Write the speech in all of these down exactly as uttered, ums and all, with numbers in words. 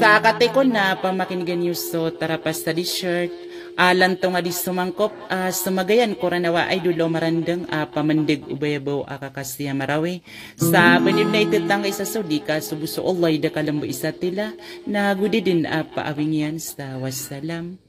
Sa katay ko na pamakinigan iyo so tarapas a dessert, a lantonga di somangkop, a somagayan ko Ranawa Idol o marandang, a pamandeg o bayabaw a kakasi a Marawi. Sa banid na itetangay sa so di kasobo so Allah i da kalembo isa tila, na go di den a paawing iyan sa wassalam.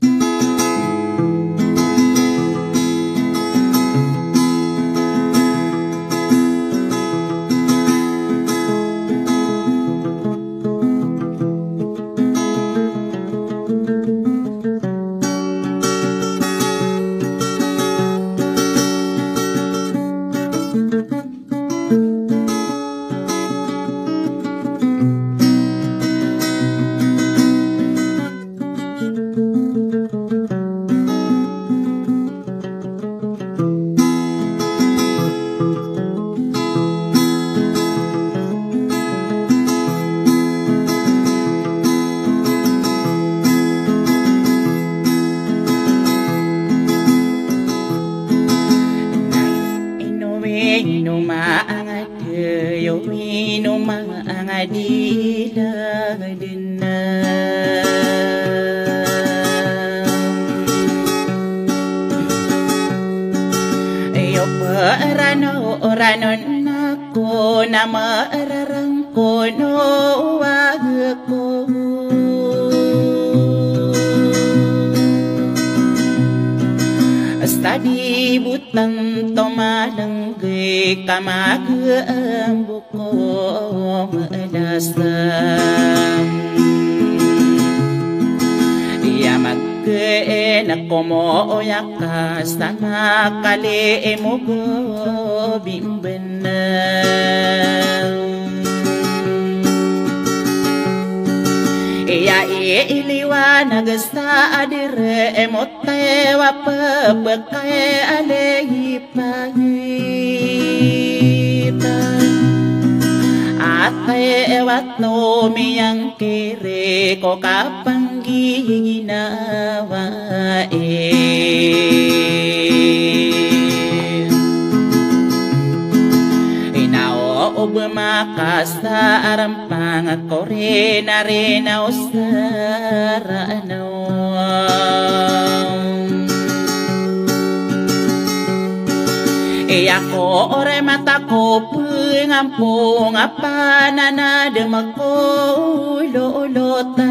Ino, ino ma angad Iyo, ino ma angad i laden. Iyo, perano, rano na ko na mararang ko no wag ko. Stadi butang to maleng Gay ka mageembo ko meelasem. Iya magkeen ko mo oya ka sa makali mo go bimbeneng. Iya iliwanag sa adere mo tewa pepekay alay Pagita atay ewat no miyangkiri ko kapanggiginawa e. Inao o bemakas a rampang ko rina-rina o saraan Iya ko ore mata ko pengampong a pananadem ko lolotan.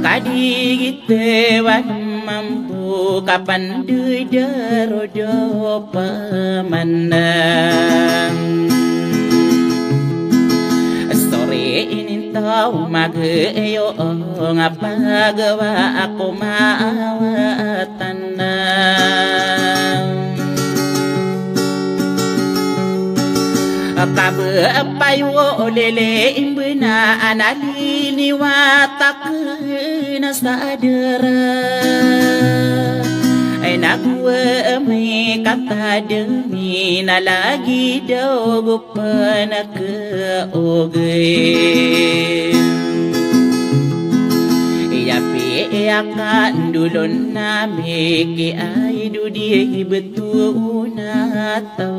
Kadigit wan mambo kapan dudaro do pemandang. Sorry ini Taw mageyo nga pagawa ako maawatan na. Kabe payo lele imbena analini watak na sadera. Ay naguwe mi katademi na lagi daw go Panakeogay. Iya piya kandolon ami ki ay do di beto na taw.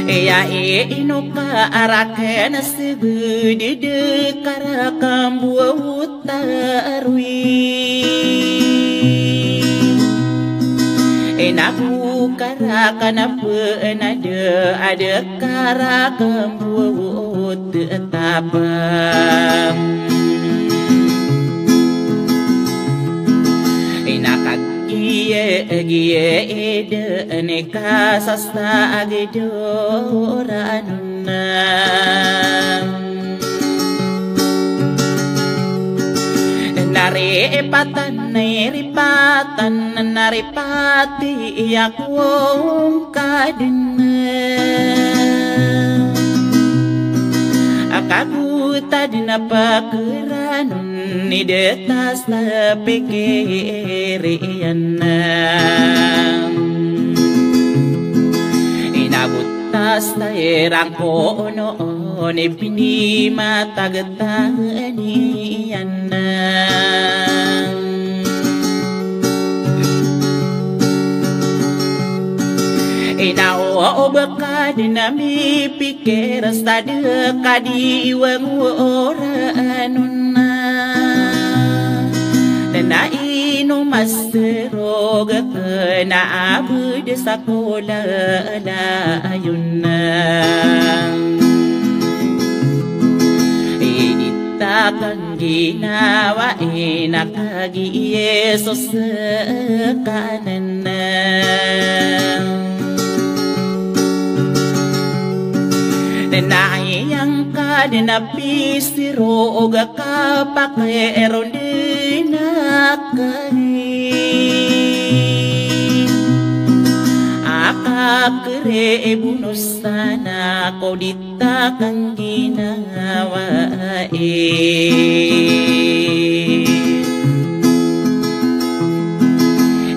Iya ino ka araken sebedede karakan buwot tarwi. Ina ko karakan a penade ade karakan buwot tapang. Ina kagiye giye ede ene kasasa agidoran. Nari ipatan, nari ipatan, nari pati iya kong kaden. Akaguta den a pakeran ni detas a pikir iyan. Inabot Tastay rangkono ni pini matagtaniyan. Ina o, o ba ka dn a mipikir sa da ka di wangoran on na. Na ino masrog ka na abd sa kolalayon na. Idit ta kangginawai na kagiya so skanan. Na aya ngka dn a pisirog a kapakay ron dn a kay a kakri i bonos sana ko di ta kangginawai.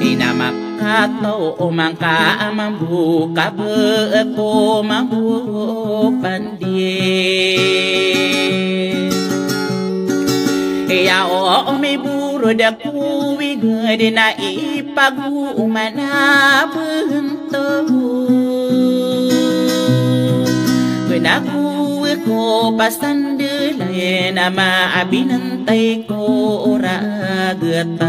Ina makataw o mangka a mambo ka ba ko mambo pandi. Iya o, o miborod a ko wingd na ipagoman a bento. Bnago ko pasandlay na maabinantay ko ragetan.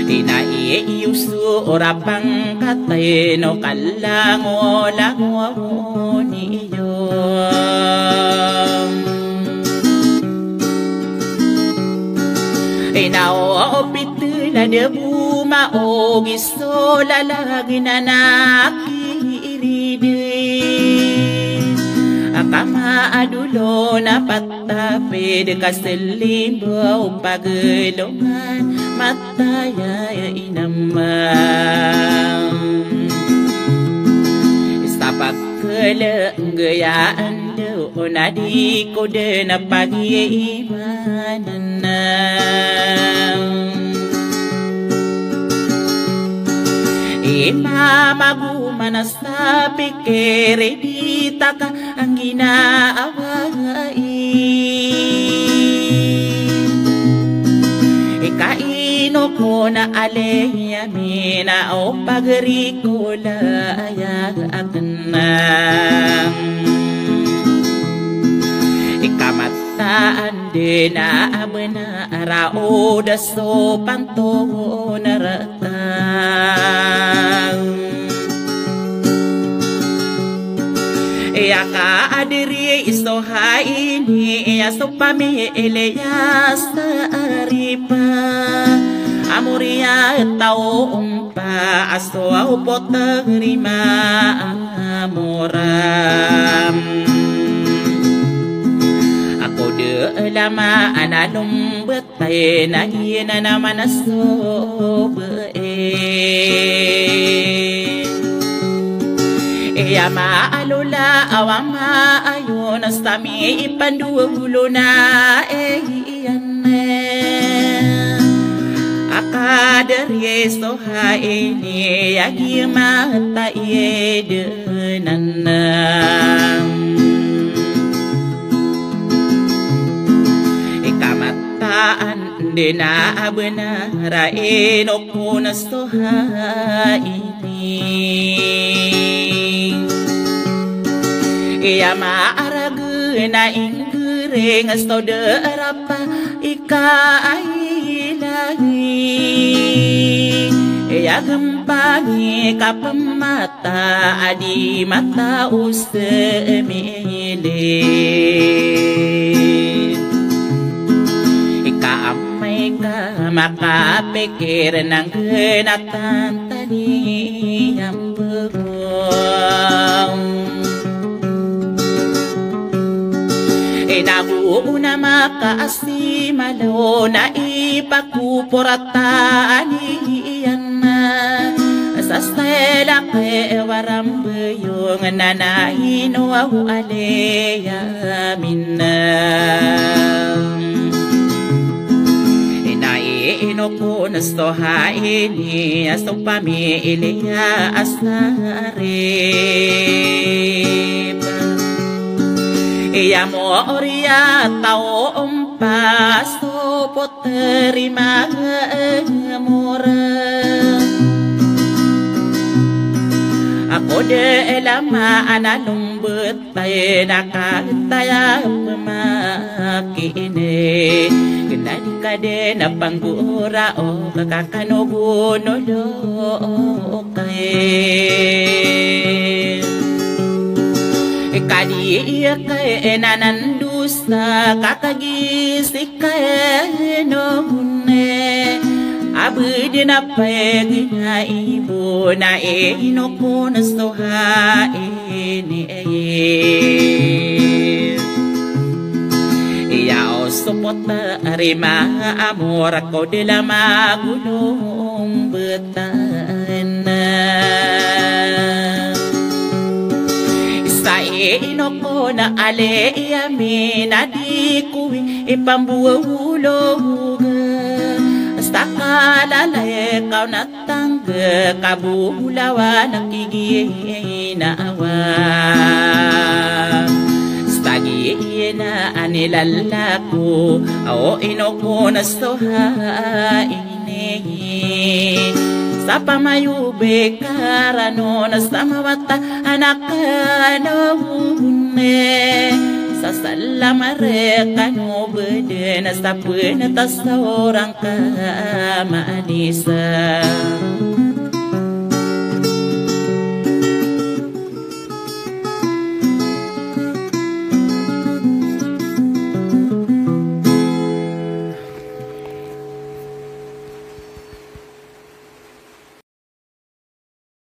Ina iyo so rapangkatay no kalangolangon iyo. Ina o, o pitla da bo maog i so lalag na nakiridi. Aka maadolo na patapid ka slimbaw paglongan mataya inamang. Sa pagkalanggayaan da o na di ko dn a pagiimanan. Imamago man a sa pikir i di ta kangginawai. Ika ino ko na alay ami na o pagari ko laya akn. Ika mataan dn a bnar a o da so panto na rata. Iya ka adiri i so haini iya so pamili iya sa aripa. Amoriya taw ompa a so aw potarima amoram. Ako da lama ana lombet Tayin a giyanan a manasob e. Iya maalola a wa maayon a sami i pandowagolo na iyan. A kadar iya so haini a giyamata i dn anan. Ika mataan dn a bnar a ino ko na so haini. Iya maarag na inggiring a so darapa ika ay ilahi. Iya gmpa ngika pmat ta a di mataos mili. Ika amay ka makapikir na nggnatan tani ambang. Inago na makaasi malo na ipakopor a tani iyan. Sa selak e warambayong na na ino aw aliya mina. Ina ino ko na so haini a so pamiliya a sarip. Iya mo oriya taw ompa so pot Terima mora. O da lama a na lombet tayo na kataya pemaki ini. Kena di ka den a panggora o kakakanogon o do kay. Kadi iya kay nanandosa kakagisi kay no hune. Abedi na pegi na ibo na ino ko na soha ini. Iya o sopot a rima a mora ko dila magolong betan. Sa ino ko na ale iya minadi ko ipambuwawulog. Sa kalalay kaw na tangga kabulawan a kiginawa. Sa giyena a nilalako, o ino ko na soha ini. Sa pamayobe karano na sa mawata a na kano hune. Sa salam a rekano beden sa peneta sa orang ka manisa.